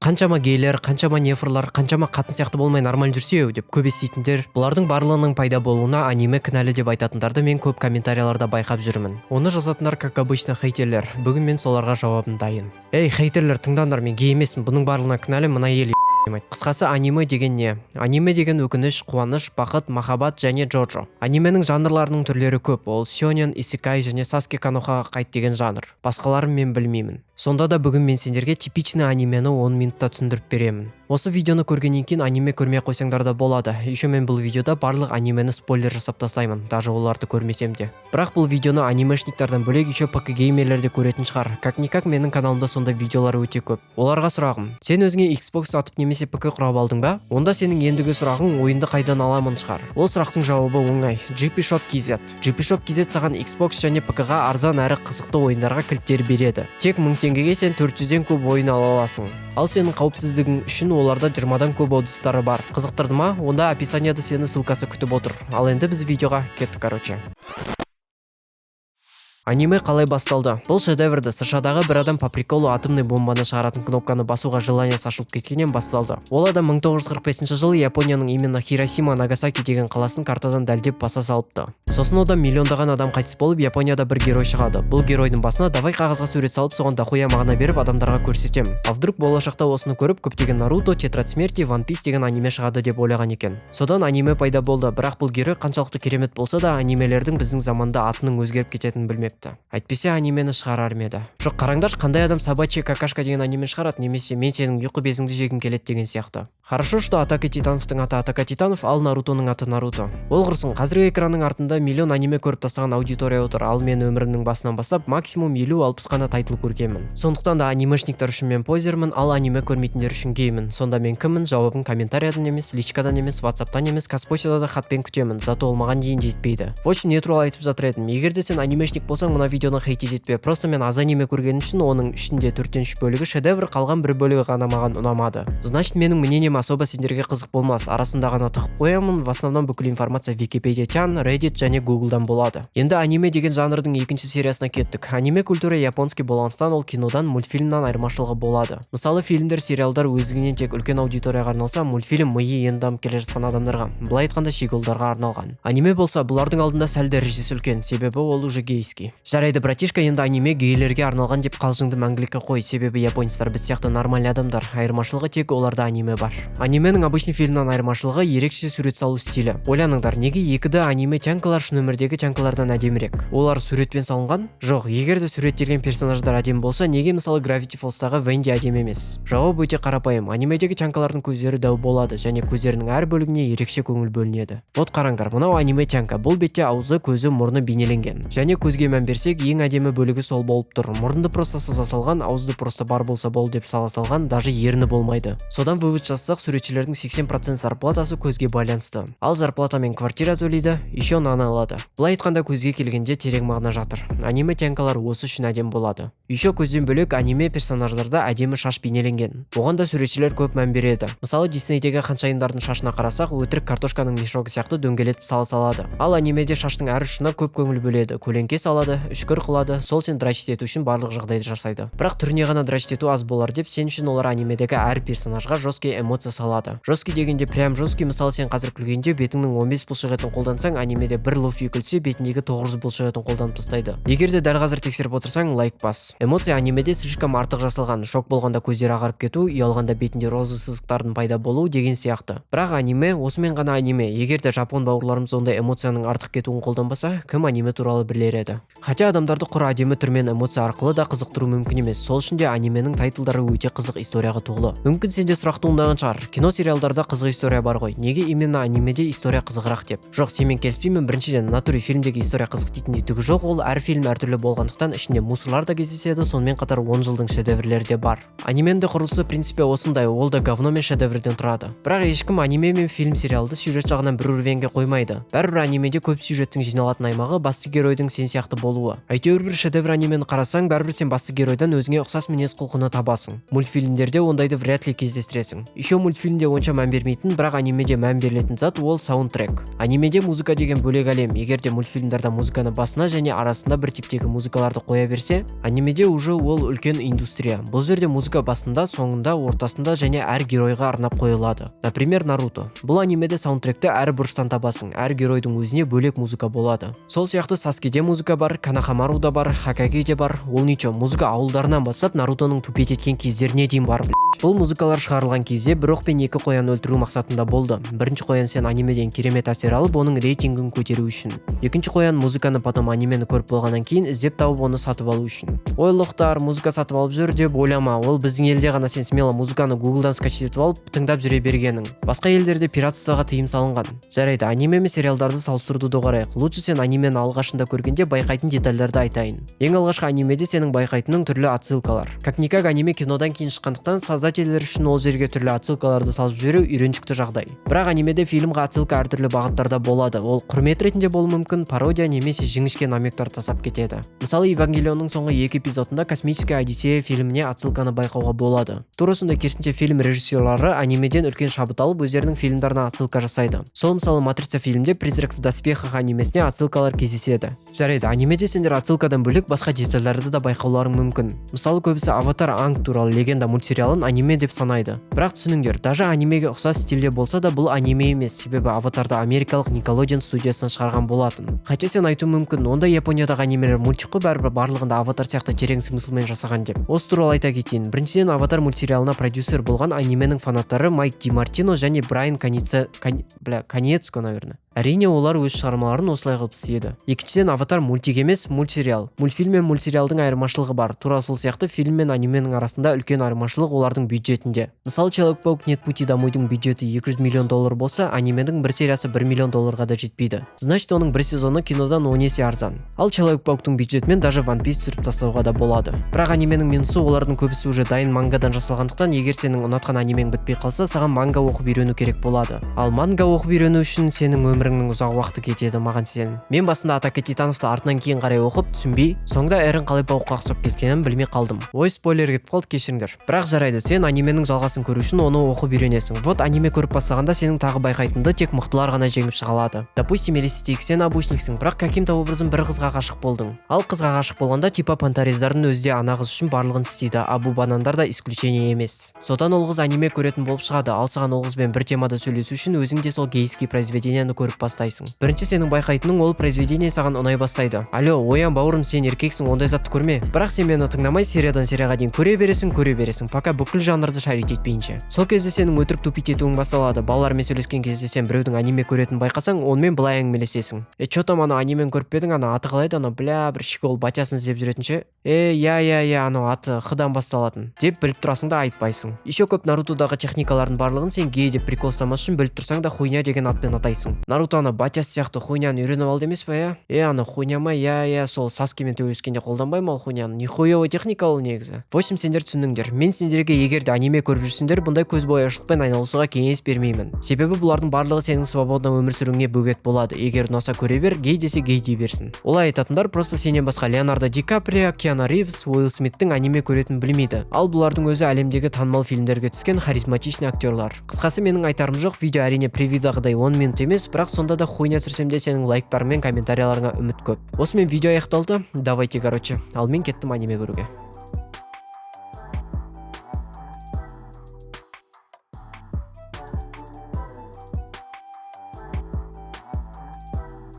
Қаншама гейлер, қаншама нефрлар, қаншама қатын сияқты болмай, нормально жүрсе деп көп еститіндер, бұлардың барлығының пайда болуына аниме кінәлі деп айтатындарды мен көп комментарияларда байқап жүрмін. Оны жазатындар, как обычно, хейтерлер. Бүгін мен соларға жауабым дайын. Ей, хейтерлер, тыңдаңдар, мен гей емеспін. Бұның барлығына кінәлі мына ел. Қысқасы, аниме деген не? Аниме деген өкініш, қуаныш, бақыт, махаббат және Джоджо. Анименің жанрларының түрлері көп. Ол сёнэн, исекай және Саске Конохаға қайт деген жанр. Басқаларын мен білмеймін. Сонда да бүгін мен сендерге типичный анимені 10 минутта түсіндіріп беремін. Осы видеоны көргеннен кейін аниме көрмей ақ қойсаңдар да болады. Еще мен бұл видеода барлық анимені спойлер жасап тастаймын, даже оларды көрмесем де. Бірақ бұл видеоны анимешниктардан бөлек еще ПК геймерлер де көретін шығар. Как никак менің каналымда сондай видеолар өте көп. Оларға сұрағым: сен өзіңе Xbox сатып немесе ПК құрап алдың ба? Онда сенің ендігі сұрағың ойынды қайдан аламын шығар. Ол сұрақтың жауабы оңай: GP Shop KZ. GP Shop KZ саған Xbox және ПК-ға арзан әрі қызықты ойындарға кілттер береді. Тек 1000 теңгеге сен 400-ден көп ойын ала аласың. Ал сенің қауіпсіздігің үшін оларда 20-дан көп отзывтары бар. Қызықтырды ма? Онда описанияда сені ссылкасы күтіп отыр. Ал енді біз видеоға кеттік, короче. Аниме қалай басталды? Бұл шедеврді США-дағы бір адам по приколу атомный бомбаны шығаратын кнопканы басуға желаниясы ашылып кеткеннен басталды. Ол адам 1945 жылы Японияның именно Хиросима, Нагасаки деген қаласын картадан дәлдеп баса салыпты. Сосын одан миллиондаған адам қайтыс болып, Японияда бір герой шығады. Бұл геройдың басына: давай қағазға сурет салып, соған дохуя мағына беріп, адамдарға көрсетем. А вдруг болашақта осыны көріп, көптеген Наруто, Тетрадь смерти, Ван Пис деген аниме шығады деп ойлаған екен. Содан аниме пайда болды. Бірақ бұл герой қаншалықты керемет болса да, анимелердің біздің заманда атының өзгеріп кететінін білмепті. Әйтпесе анимені шығарар ма еді? Жоқ, қараңдаршы, қандай адам «Собачья какашка» деген аниме шығарады немесе «Мен сенің ұйқы безіңді жегім келеді» деген сияқты? Хорошо, что Атака титановтың аты Атака титанов, ал Нарутоның аты Наруто. Ол құрсын, қазіргі экранның артында миллион аниме көріп тастаған аудитория отыр. Ал мен өмірімнің басынан бастап максимум 50-60 қана тайтл көргенмін. Сондықтан да анимешниктер үшін мен позермін, ал аниме көрмейтіндер үшін геймін. Сонда мен кіммін? Жауабын комментариядан емес, личкадан емес, ватсаптан емес, Қазпочтада да хатпен күтемін, зато ол маған дейін жетпейді. В общем, не туралы айтып жатыр едім? Егер де сен анимешник болсаң, мына видеоны хейтить етпе. Просто мен аз аниме көргенім үшін, оның ішінде төрттен үш бөлігі шедевр, қалған бір бөлігі ғана маған ұнамады, значит, менің мнением особо сендерге қызық болмас. Арасында ғана тығып қоямын. В основном бүкіл информация Википедия тян, Reddit және Гуглдан болады. Енді аниме деген жанрдың екінші сериясына кеттік. Аниме культура японский болғандықтан, ол кинодан, мультфильмнан айырмашылығы болады. Мысалы, фильмдер, сериалдар өздігінен тек үлкен аудиторияға арналса, мультфильм миы енді дамып келе жатқан адамдарға, былай айтқанда, щеголдарға арналған. Аниме болса, бұлардың алдында сәл дәрежесі үлкен, себебі ол уже гейский. Жарайды, братишка, енді аниме гейлерге арналған деп қалжыңды мәңгілікке қой, себебі японецтар біз сияқты нормальный адамдар. Айырмашылығы тек оларда аниме бар. Анименің обычный фильмнан айырмашылығы — ерекше сурет салу стилі. Ойланыңдар, неге 2D аниме тянкалар шын өмірдегі тянкалардан әдемірек? Олар суретпен салынған? Жоқ, егер де суреттелген персонаждар әдемі болса, неге, мысалы, Gravity Falls'тағы Венди әдемі емес? Жауап өте қарапайым: анимедегі тянкалардың көздері дәу болады және көздерінің әр бөлігіне ерекше көңіл бөлінеді. Вот қараңдар, мынау аниме тянка. Бұл бетте аузы, көзі, мұрны бейнеленген. Және көзге мән берсек, ең әдемі бөлігі сол болып тұр. Мұрынды просто сыза салған, ауызды просто бар болса болды деп сала салған, даже ерні болмайды. Содан вывод жасасақ, суретшілердің 80% зарплатасы көзге байланысты. Ал зарплатамен квартира төлейді, еще нан алады. Былай айтқанда, көзге келгенде терең мағына жатыр. Аниме тянкалар осы үшін әдемі болады. Еще көзден бөлек аниме персонаждарда әдемі шаш бейнеленген. Оған да суретшілер көп мән береді. Мысалы, Диснейдегі ханшайымдардың шашына қарасақ, өтірік картошканың мешогы сияқты дөңгелетіп сала салады. Ал анимеде шаштың әр ұшына көп көңіл бөледі, көлеңке салады, үшкір қылады. Сол сен дрочить ету үшін барлық жағдайды жасайды. Бірақ түріне ғана дрочить ету аз болар деп, сен үшін олар анимедегі әр персонажға жесткий эмоция салады. Жесткий дегенде прям жесткий. Мысалы, сен қазір күлгенде бетіңнің 15 бұлшық етін қолдансаң, анимеде бір Луффи күлсе, бетіндегі 900 бұлшық етін қолданып тастайды. Егер де дәл қазір тексеріп отырсаң, лайк бас. Эмоция анимеде слишком артық жасалған: шок болғанда көздері ағарып кету, ұялғанда бетінде розовый сызықтардың пайда болуы деген сияқты. Бірақ аниме осымен ғана аниме. Егер де жапон бауырларымыз ондай эмоцияның артық кетуін қолданбаса, кім аниме туралы білер еді? Хотя адамдарды құр әдемі түрмен, эмоция арқылы да қызықтыру мүмкін емес. Сол үшін де анименің тайтлдары өте қызық историяға толы. Мүмкін, сенде сұрақ туындаған шығар: кино, сериалдарда қызық история бар ғой, неге именно анимеде история қызығырақ деп. Жоқ, сенімен келіспеймін. Біріншіден, в натуре фильмдегі история қызық дейтіндей түгі жоқ. Ол әр фильм әртүрлі болғандықтан, ішінде мусорлар да кездеседі. Сонымен қатар 10 жылдың шедеврлері де бар. Анименің де құрылысы, в принципе, осындай: ол да говно мен шедеврден тұрады. Бірақ ешкім аниме мен фильм, сериалды сюжет жағынан бір уровеньге қоймайды. Бәрібір анимеде көп сюжеттің жиналатын аймағы басты геройдың сен сияқты болуы. болуы. Әйтеуір бір шедевр анимені қарасаң, бәрібір сен басты геройдан өзіңе ұқсас мінез құлқыны табасың. Мультфильмдерде ондайды вряд ли кездестіресің. Еще мультфильмде онша мән бермейтін, бірақ анимеде мән берілетін зат — ол саундтрек. Анимеде музыка деген бөлек әлем. Егер де мультфильмдарда музыканы басына және арасында бір типтегі музыкаларды қоя берсе, анимеде уже ол үлкен индустрия. Бұл жерде музыка басында, соңында, ортасында және әр геройға арнап қойылады. Например, «Наруто». Бұл анимеде саундтректі әр бұрыштан табасың, әр геройдың өзіне бөлек музыка болады. Сол сияқты Саскеде музыка бар, Конохамаруда бар, Хокагеде бар. Ол ничего, музыка ауылдарынан бастап Нарутоның тупить еткен кездеріне дейін бар, блядь. Бұл музыкалар шығарылған кезде бір оқпен екі қоян өлтіру мақсатында болды. Бірінші қоян — сен анимеден керемет әсер алып, оның рейтингін көтеру үшін. Екінші қоян — музыканы потом анимені көріп болғаннан кейін іздеп тауып, оны сатып алу үшін. Ой, лохтар, музыка сатып алып жүр деп ойлама. Ол біздің елде ғана сен смело музыканы Гуглдан скачать етіп алып, тыңдап жүре бергенің. Басқа елдерде пиратствоға тыйым салынған. Жарайды, аниме мен сериалдарды салыстыруды доғарайық. Лучше сен анимені алғашында көргенде байқайтын детальдарды айтайын. Ең алғашқы анимеде сенің байқайтының — түрлі отсылкалар. Как никак аниме кинодан кейін шыққандықтан, создательдер үшін ол жерге түрлі отсылкаларды салып жіберу үйреншікті жағдай. Бірақ анимеде фильмға отсылка әртүрлі бағыттарда болады. Ол құрмет ретінде болуы мүмкін, пародия немесе жіңішке намектар тастап кетеді. Мысалы, «Евангелионның» соңғы екі эпизодында «Космическая одиссея» фильміне отсылканы байқауға болады. Тура сондай, керісінше, фильм режиссерлары анимеден үлкен шабыт алып, өздерінің фильмдарына отсылка жасайды. Сол, мысалы, «Матрица» фильмде «Призрак в доспехах» анимесіне отсылкалар кездеседі. Жарайды, анимеде сендер отсылкадан бөлек басқа детальдарды да байқауларың мүмкін. Мысалы, көбісі «Аватар: Анг туралы легенда» мультсериалын аниме деп санайды. Бірақ түсініңдер, даже анимеге ұқсас стильде болса да, бұл аниме емес, себебі «Аватарды» америкалық Никелодеон студиясынан шығарған болатын. Хотя сен айтуың мүмкін, онда Япониядағы анимелер мультик қой, бәрібір барлығында «Аватар» сияқты терең смыслмен жасаған деп. Осы туралы айта кетейін. Біріншіден, «Аватар» мультсериалына продюсер болған анименің фанаттары Майк Ди Мартино және Брайан Канице Кан... бля, Конецко, наверное. Әрине, олар өз шығармаларын осылай қылып істеді. Екіншіден, «Аватар» мультик емес, мультсериал. Мультфильм мен мультсериалдың айырмашылығы бар. Тура сол сияқты фильм мен анименің арасында үлкен айырмашылық олардың бюджетінде. Мысалы, «Человек паук: Нет пути домойдың» бюджеті 200 миллион доллар болса, анименің бір сериясы 1 миллион долларға да жетпейді. Значит, оның бір сезоны кинодан 10 есе арзан. Ал «Человек пауктың» бюджетімен даже «Ван Пис» түсіріп тастауға да болады. Бірақ анименің минусы — олардың көбісі уже дайын мангадан жасалғандықтан, егер сенің ұнатқан анимең бітпей қалса, саған манга оқып үйрену керек болады. Ал манга оқып үйрену үшін сенің өміріңнің ұзақ уақыты кетеді, маған сен. Мен басында «Атака титановты» артынан кейін қарай оқып, түсінбей, соңында Эрен қалай паукқа ұқсап кеткенін білмей қалдым. Ой, спойлер кетіп қалды, кешіріңдер. Бірақ жарайды, сен анименің жалғасын көру үшін оны оқып үйренесің. Вот аниме көріп бастағанда сенің тағы байқайтынды — тек мықтылар ғана жеңіп шыға алады. Допустим, елестетейік, сен обычниксің, бірақ каким-то образом бір қызға ғашық болдың. Ал қызға ғашық болғанда, типа, понторездардың өзі де ана қыз үшін барлығын істейді, абу банандар да исключение емес. Содан ол қыз аниме көретін болып шығады. Ал саған ол қызбен бір темада сөйлесу үшін өзің де сол гейский произведениені көріп бастайсың. Бірінші сенің байқайтының — ол произведение саған ұнай бастайды. Алло, оян, бауырым, сен еркексің, ондай затты көрме. Бірақ сен мені тыңдамай, сериядан серияға дейін көре бересің, көре бересің, пока бүкіл жанрды шарить етпейінше. Сол кезде сенің өтірік тупить етуің басталады. Балалармен сөйлескен кезде сен біреудің аниме көретінін байқасаң, онымен былай әңгімелесесің: «Е, че там, ана анимені көріп пе едің? Ана аты қалай еді, анау, бля, бір щегол батясын іздеп жүретін ше?» «Е, иә, иә, иә, анау аты хдан басталатын», — деп біліп тұрасың да айтпайсың. Еще көп «Нарутодағы» техникалардың барлығын сен гей деп прикол ұстамас үшін біліп тұрсаң да, хуйня деген атпен атайсың. «Наруто ана батясы сияқты хуйняны үйреніп алды емес па?» «Иә, е, ана хуйня ма? Иә, иә, сол Саскемен төбелескенде қолданбай ма ол хуйняны? Нихуевый техника ол негізі». В общем, сендер түсіндіңдер. Мен сендерге, егер де аниме көріп жүрсеңдер, бұндай көзбояушылықпен айналысуға кеңес бермеймін, себебі бұлардың барлығы сенің свободно өмір сүруіңе бөгет болады. Егер ұнаса, көре бер, гей десе, гей дей берсін. Олай айтатындар просто сенен басқа Леонардо Ди Каприо, Киану Ривз, Уилл Смиттің аниме көретінін білмейді. Ал бұлардың өзі әлемдегі танымал фильмдерге түскен харизматичный актерлар. Қысқасы, менің айтарым жоқ. Видео, әрине, превьюдағыдай 10 минут емес, бірақ сонда да хуйня түсірсем де, сенің лайктарың мен комментарияларыңа үміт көп. Осымен видео аяқталды. Давайте, короче, ал мен кеттім аниме көруге.